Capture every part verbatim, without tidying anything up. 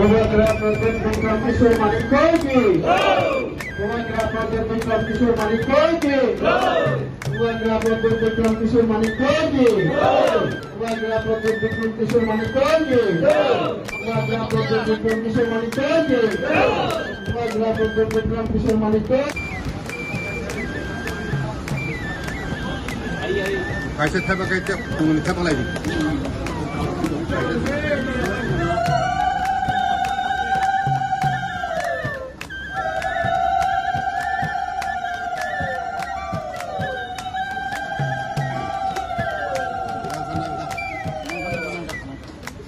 Bubagra Pradyot Bikram Kishore Manikya ki. Bubagra Pradyot Bikram Kishore Manikya ki. Bubagra Pradyot Bikram Kishore Manikya ki. Bubagra Pradyot Bikram Kishore Manikya ki. Bubagra Pradyot Bikram Kishore Manikya ki. Bubagra Pradyot Bikram Kishore Manikya. Kaisa thapa kai te, tungni thapa lai di.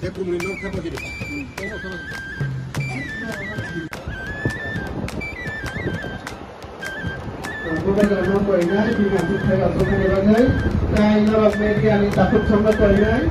Te kumni nok thapa di. Bubagrano koinai, bini aswk thai aswk thani bagwi, tei norok media ni takhuk songno koinai.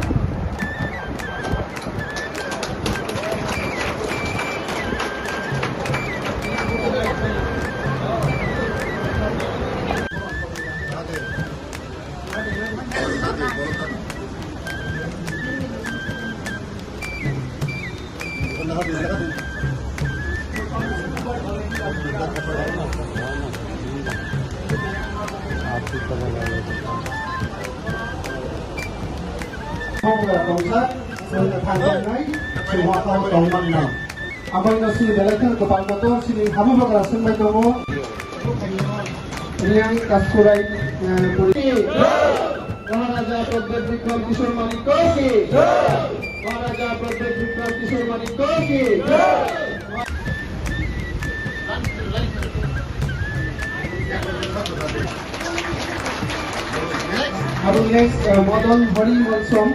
Bubagra tongsa, songno thangjaknai, songno tongmannai. Aboino sini belai kheno kwbang kotor sini habugra swngbai tongo. Riyang Kaskurai, eh, puri. Maharaja Pradyot Bikram Kishore Manikya ki. Maharaja Pradyot Bikram Kishore Manikya ki. Abo next, eh, Madan Hari Malsom.